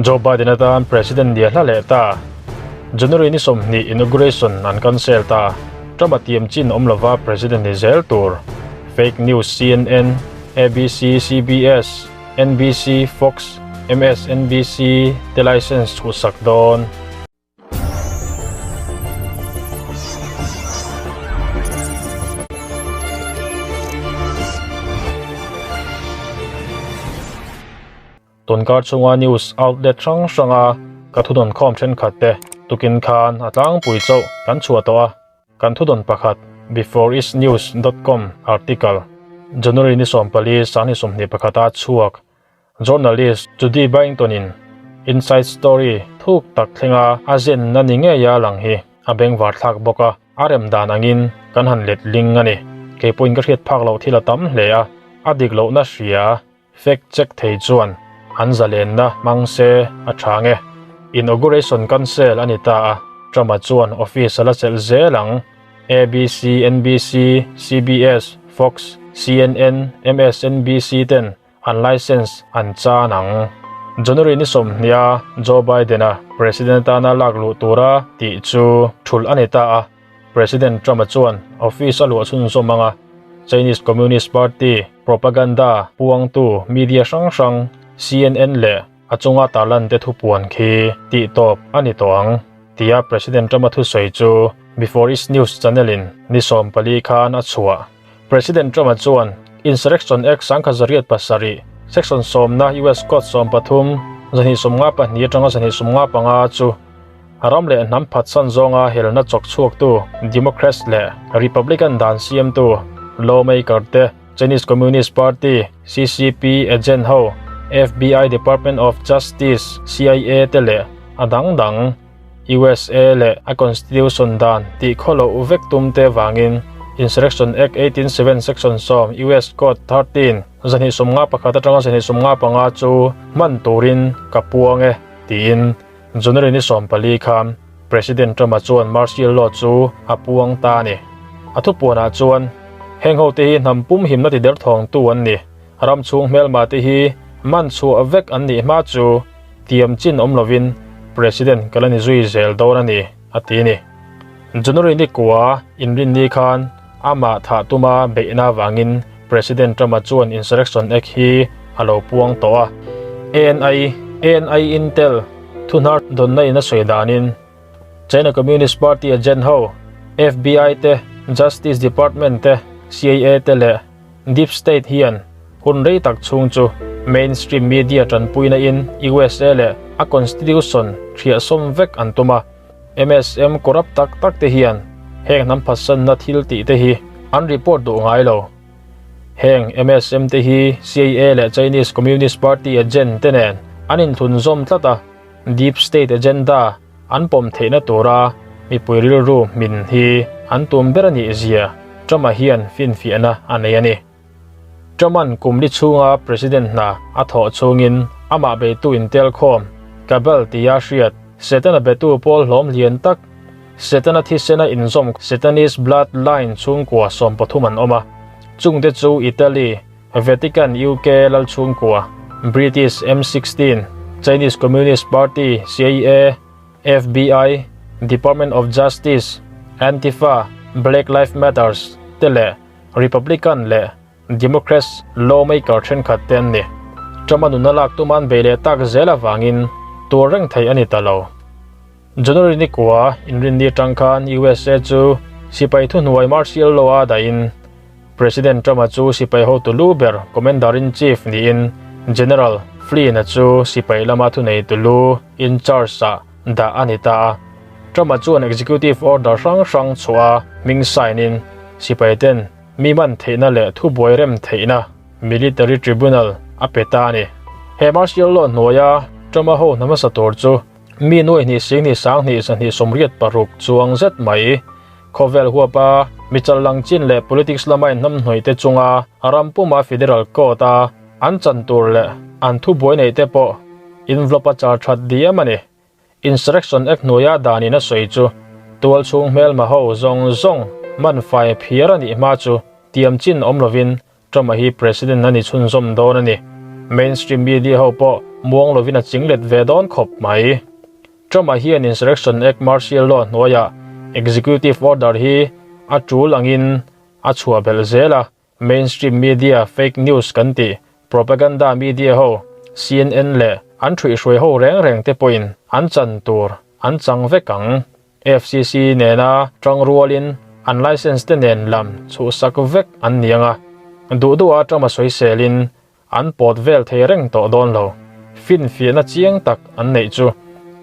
Joe Biden atan President nia hla leh ta. January ni 20 inauguration an cancel ta. Trump a tiam chin awm lova President ni zel tur. Fake news CNN, ABC, CBS, NBC, Fox, MSNBC te license chhuhsak dawn. Tunkar chhunga news outlet hrang hranga ka thudawn khawm thenkhat te tukin khan a tlangpui chauh kan chhuah tawh a. Kan thudawn pakhat beforeistnews dot com article January ni 14 sangni 21 a chhuak Journalist Judy Byington-in Inside Story thuk tak thlenga a zenna ni ngeia lang hi a bengvar thlak bawk a, a rem dan angin kan han let ling a ni. Kei pawhin ka hriat phak loh thil a tam hle a, a dik lohna hria fact check thei chuan an zalenna hmang se a tha nge. Inauguration cancel a ni ta a, Trump-a chuan office a la chelh zel ang. ABC, NBC, CBS, Fox, CNN, MSNBC ten An license an chan ang. January ni 20 a Joe Biden-a President atana lak luh tura tih chu thulh a ni ta a. President Trump-a chuan office a luah chhunzawm ang a, Chinese Communist Party propaganda puangtu media hrang hrang CNN leh a chunga tarlan te thupuan khi tih tawp a ni tawh ang, tia President Trump-a thusawi chu Before East News channel-in ni 14 khan a chhuah. President Trump-a chuan Insurrection Act 1907, Section 10 US Code 13, 1952 atanga 1955 chu ram leh hnam phatsan zawnga helna chawk chhuaktu Democrats leh Republican dan siamtu lawmaker te, Chinese Communist Party, CCP, agent ho, FBI, Department of Justice, CIA te leh a dang dang. USA leh a Constitution dan tih khaw loh vek tum te vangin Insurrection Act 18 7 Section 10 US Code 13 251 atanga 255 chu hman turin ka puang e tiin January ni 14 khan President Trump-a chuan martial law chu a puang ta a ni. A thupuanah chuan heng ho te hi hnam pum himna ti derthawngtu an ni. Ram chhung hmelma te hi man chhuah vek an nih hma chu tiam chin awm lovin President ka la ni zui zel dawn a ni, a ti a ni. January ni kua inrinni khan amah thah tuma beihna avangin President Trump-a chuan Insurrection Act hi a lo puang tawh a. ANI, ANI Intel thuhnar dawnna in a sawi danin China Communist Party agent ho, FBI te, Justice Department te, CIA te leh Deep State hian hun rei tak chhung chu mainstream media tanpuina in USA leh a constitution hriahsawm vek an tum a. MSM corrupt tak tak te hian heng hnam phatsanna thil tih te hi an report duh ngai lo. Heng MSM te hi CIA leh Chinese Communist Party agent te nen an inthlunzawm tlat a, Deep State agenda an pawm theihna tura mipui rilru hmin hi an tum ber a nih zia Trump-a hian finfiahna a nei a ni. Trump-a'n kum li chhunga President hna a thawh chhungin amah beitu intelkhawm Cabal tia hriat Setana betu pawl hlawm lian tak Setana thisena inzawm Satanist bloodline chhungkua 13 an awm a, chungte chu Italy, Vatican UK lal chhungkua, British M16, Chinese Communist Party, CIA, FBI, Department of Justice, Antifa, Black Lives Matters te leh Republican leh Democrats lawmaker thenkhat te an ni. Trump-a nuna lak tuman bei leh tak zel avangin tur reng thei a ni ta lo. January ni kua inrinni atang khan USA chu sipai thuhnuai martial law-a dahin President Trump-a chu sipai hotu lu ber Commander-in-Chief niin General Flynn-a chu sipai lama thuneitu lu in charge-ah dah a ni ta a. Trump-a chuan executive order hrang hrang chhuah a hming sign-in sipai ten mi man theihna leh thubuai rem theihna military tribunal a pe ta a ni. He martial law hnuaia Trump-a ho hna hmasa tur chu mi nuai hnih sing hnih sang hnih zahnih 86 chuang zet mai. Khawvel huapa mi challang chin leh politics lama inhnamhnawih te chunga ram puma federal court a an chan tur leh an thubuai neih te pawh envelope a char that diam a ni. Insurrection Act hnuaia danin a sawi chu tual chhung hmelma ho zawng zawng man fai phiar a nih hma chu tiam chin awm lovin Trump-a hi president a ni chhunzawm dawn a ni. Mainstream media ho pawh muang lovin a ching let ve dawn khawp mai. Trump-a hian Insurrection Act Martial Law hnuaiah Executive Order hi a tul angin a chhuah belh zel a, mainstream media fake news kan tih propaganda media ho CNN leh an ṭhuihhruai ho reng reng te pawhin an chan tur an chang vek ang. FCC nena ṭang rualin an license te nen lam chhuhsak vek an ni ang a, duh duha Trump-a sawiselin An pawt vel thei reng tawh dawn lo. Finfiahna chiang tak an neih chu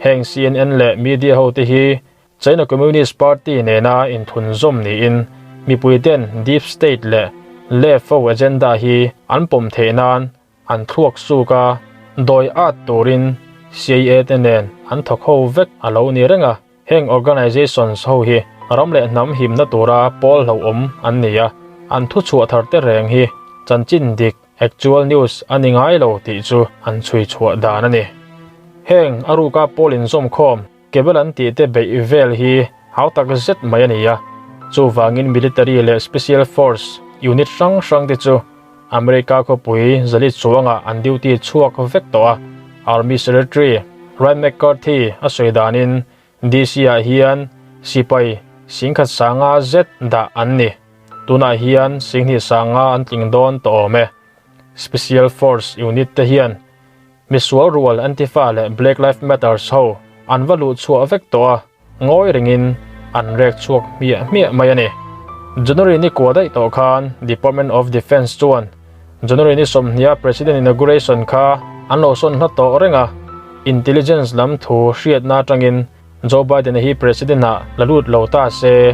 heng CNN leh media ho te hi China Communist Party nena inthunzawm niin mipui ten deep state leh left ho agenda hi an pawm theih nan an thluak suk a, dawi at turin CIA te nen an thawk ho vek a lo ni reng a. Heng organizations ho hi ram leh hnam himna tura pawl hlauhawm an ni a, an thuchhuah thar te reng hi chanchin dik, actual news, a ni ngai lo tih chu an chhui chhuah dan a ni. Heng a ruka pawl inzawmkhawm, cable an tih te beih vel hi hau tak zet mai a ni a, chuvangin military leh special force unit hrang hrang te chu America khawpui Zalit chuangah an duty chhuak vek tawh a, Army Secretary Ryan McCarthy a sawi danin DC-ah hian sipai singkhat sanga zet dah an ni. Tunah hian singhnih sanga an tling dawn tawh awm e. Special Force unit te hian misual rual Antifa leh Black Life Matters ho an va luh chhuah vek tawh a, Ngawi rengin an rek chhuak hmiah hmiah mai a ni. January ni kua daih tawh khan Department of Defence chuan January ni sawmhniha President inauguration kha an lo sawn hla tawh reng a, intelligence lam thu hriatna atangin Joe Biden-a hi President-ah la lut lo ta se,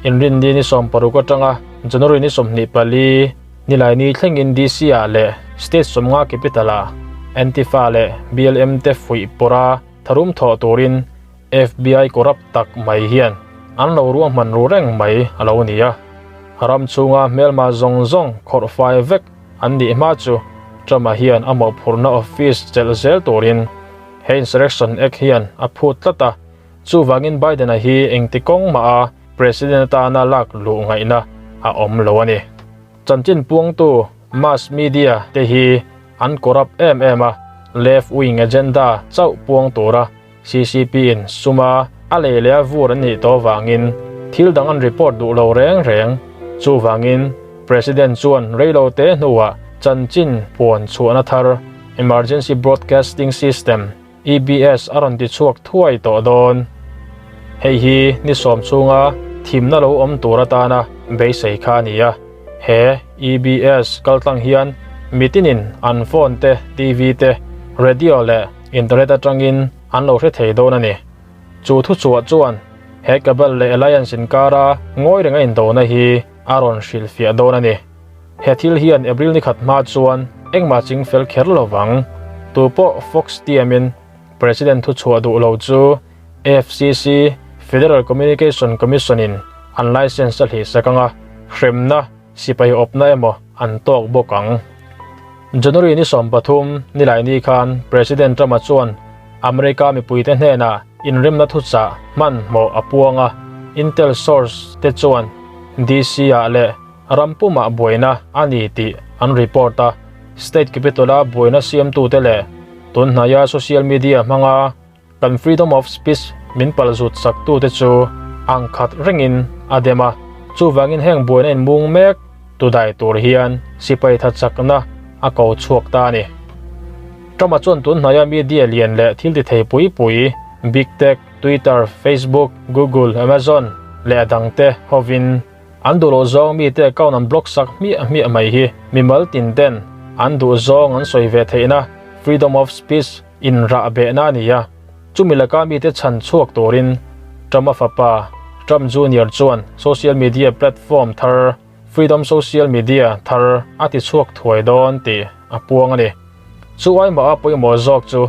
inrinni ni 60 atanga January ni 24 Nilaini thlengin DC-ah leh state 50 capital-ah Antifa leh BLM te fuih pawrha tharum thawh turin FBI corrupt tak mai hian an lo ruahman ru reng mai a lo ni a. Ram chhunga hmelma zawng zawng khawrh fai vek an nih hma chu Trump-a hian a mawhphurhna office chelh zel turin he Insurrection Act hian a phut tlat a, chuvangin Biden-a hi engti kawng mah a President atana lak luh ngaihna a awm lo a ni. Chanchin puangtu mass media te hi an corrupt em em a, left wing agenda chauh puang tura CCP in suma a lei leh a vur an nih tawh vangin thil dang an report duh lo reng reng. Chuvangin President chuan reilo te hnuah chanchin puan chhuahna thar Emergency Broadcasting System, EBS, a rawn ti chhuak thuai tawh dawn. Hei hi ni sawm chhunga thimna lo awm tur atana beisei kha a ni a. He EBS kaltlang hian mitinin an phone te, TV te, radio leh Internet atangin an lo hre thei dawn a ni. Chu thuchhuah chuan he Cabal leh Alliance inkara ngawi renga indona hi a rawn hrilhfiah dawn a ni. He thil hian April ni khat hma chuan engmah ching fel kher lo vang. Tu pawh Fox tiamin President thuchhuah duh lo chu FCC, Federal Communication Commission, in an license a hlihsak anga hremna Sipai awpna emaw an tawk bawk ang. January ni 13 nilaini khan President Trump-a chuan America mipuite hnenah inremna thuchah hmanhmawh a puang a, Intel source te chuan DC-ah leh ram pumah buaina a ni tih an report a, state capital-a buaina siamtute leh tunhnaia social media hmanga Kan freedom of speech min palzut saktute chu ang khat rengin a dem a, chuvangin heng buaina inmung mek tu dai tur hian sipai tha chakna a ko chhuak ta a ni. Trump-a chuan tun hnaia media lian leh thil ti thei pui pui, Big Tech, Twitter, Facebook, Google, Amazon leh a dangte hovin an duh loh zawng mite account an block sak hmiah hmiah mai hi mimal tin ten an duh zawng an sawi ve theihna freedom of speech Inrah behna a ni a, chumi laka mite chhan chhuak turin Trump-a fapa Trump Junior chuan social media platform thar Freedom Social Media thar a ti chhuak thuai dawn tih a puang a ni. Chu aimah a pawimawh zawk chu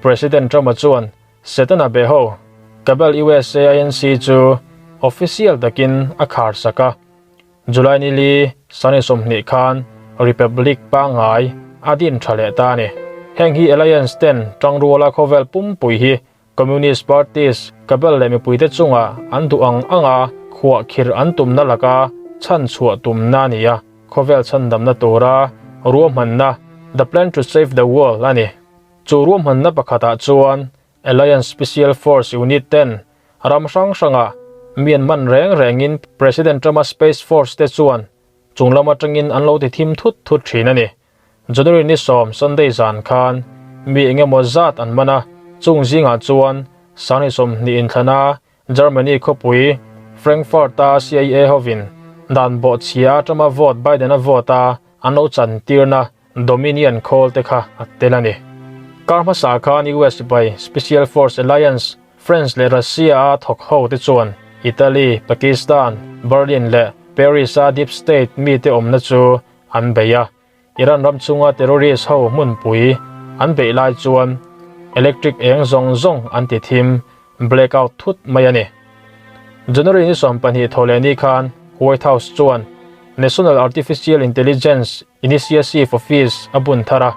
President Trump-a chuan Setana beho Cabal USA Inc chu official takin a khar sak a, July ni li Sunny 20 khan Republic pangngai a din tha leh ta a ni. Heng hi Alliance ten tangruala khawvel pumpui hi Communist Parties, Cabal leh mipuite chunga an duh ang anga khuah khirh an tumna laka chhan chhuah tumna a ni a, khawvel chhandamna tura ruahmanna The Plan to Save the World a ni. Chu ruahmanna pakhatah chuan Alliance Special Force Unit ten ram hrang hrangah mi an man reng rengin President Trump-a Space Force te chuan chung lam atangin an lo ti thim thut thut thin a ni. January ni sawm Sunday zan khan mi engemaw zat an man a, chung zingah chuan Sangni 20 inthlana Germany khawpui Frankfurt-a CIA hovin dan bawhchhia atama vote Biden-a vote a an lo chantirna Dominion khawl te kha a tel a ni. Kar hmasa khan US sipai Special Force Alliance, France leh Russia-a thawk ho te chuan Italy, Pakistan, Berlin leh Paris-a deep state mite awmna chu an bei a. Iran ram chunga terrorist ho hmunpui an beih lai chuan electric eng zawng zawng an ti thim, blackout, thut mai a ni. January ni 20 thawhleh ni khan White House chuan National Artificial Intelligence Initiative Office a bun thar a,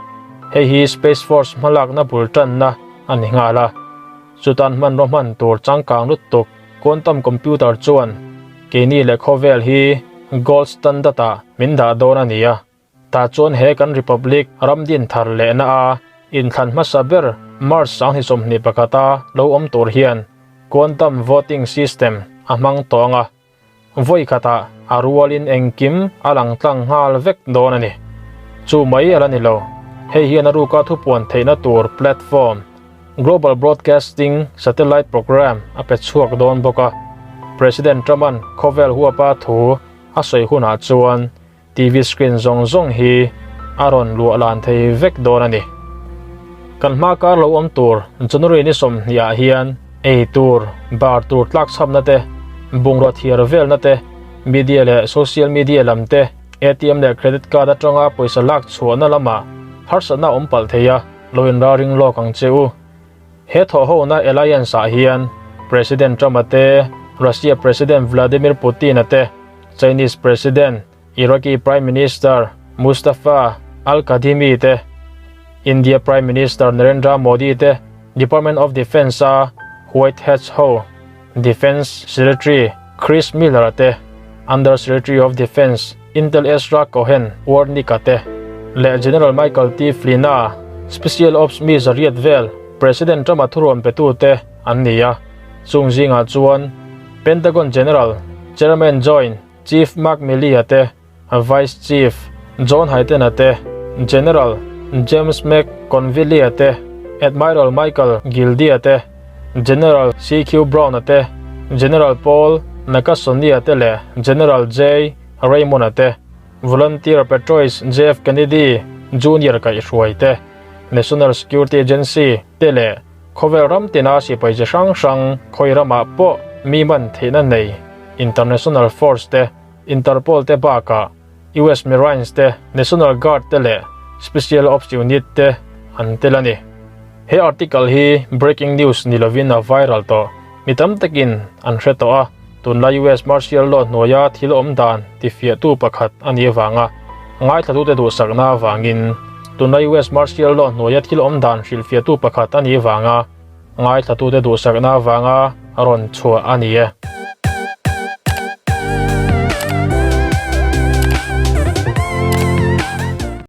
hei hi Space Force hmalakna bul tanna a ni nghal a. Chutan hmanraw hman tur changkang lutuk quantum computer chuan keini leh khawvel hi gold standard ah min dah dawn a ni a. Tah chuan he kan Republic ram din thar lehna a inthlan hmasa ber March 2021 a lo awm tur hian quantum voting system a hmang tawh ang a. Vawi khatah a rualin engkim a lang tlang nghal vek dawn a ni. Chu mai a la ni lo. Hei hian a ruka thupuan theihna tur platform, Global Broadcasting Satellite Program a pe chhuak dawn bawk a. President Trump-a'n khawvel huapa thu a sawi hunah chuan TV screen zawng zawng hi a rawn luah lan thei vek dawn a ni. Kan hma kar lo awm tur January ni 20 ah hian ei tur, bar tur tlak chhamna te, bungraw thiar velna te, media leh social media lam te, ATM leh credit card atanga pawisa lak chhuahna lamah harsatna awm palh thei a, lo inraring lawk ang che u. He thawhhona alliance ah hian President Trump-a te, Russia President Vladimir Putin-a te, Chinese President, Iraqi Prime Minister Mustafa Al-Kadhimi te, India Prime Minister Narendra Modi te, Department of Defence-a White Hats ho Defence Secretary Chris Miller-a te, Under Secretary of Defence Intel Ezra Cohen Warnick-a te leh General Michael T. Flynn-a Special Ops mi zariat vel President Trump-a thuruan petute an ni a. Chung zingah chuan Pentagon General Chairman Joint Chief Mark Milley-a te, Vice Chief John Hyten-a te, General James McConville-a te, Admiral Michael Gildea te, General CQ Brown-a te, General Paul Nakasone-a te leh General J. Raymond-a te, Volunteer Patrois JF Kennedy Junior kaihhruai te, National Security Agency te leh Khawvel ram tina sipai chi hrang hrang khawi ramah pawh mi man theihna nei International Force te, Interpol te bakah US Marines te, National Guard te leh Special Ops Unit te an tel a ni. He article hi breaking news ni lovin a viral tawh. Mi tam takin an hre tawh a, tunlai US Martial Law hnuaia thil awm dan tifiahtu pakhat a nih avanga ngaithlatute duhsakna avangin tunlai US Martial Law hnuaia thil awm dan hrilhfiahtu pakhat a nih avanga ngaithlatute duhsakna avanga rawn chhuah a ni e.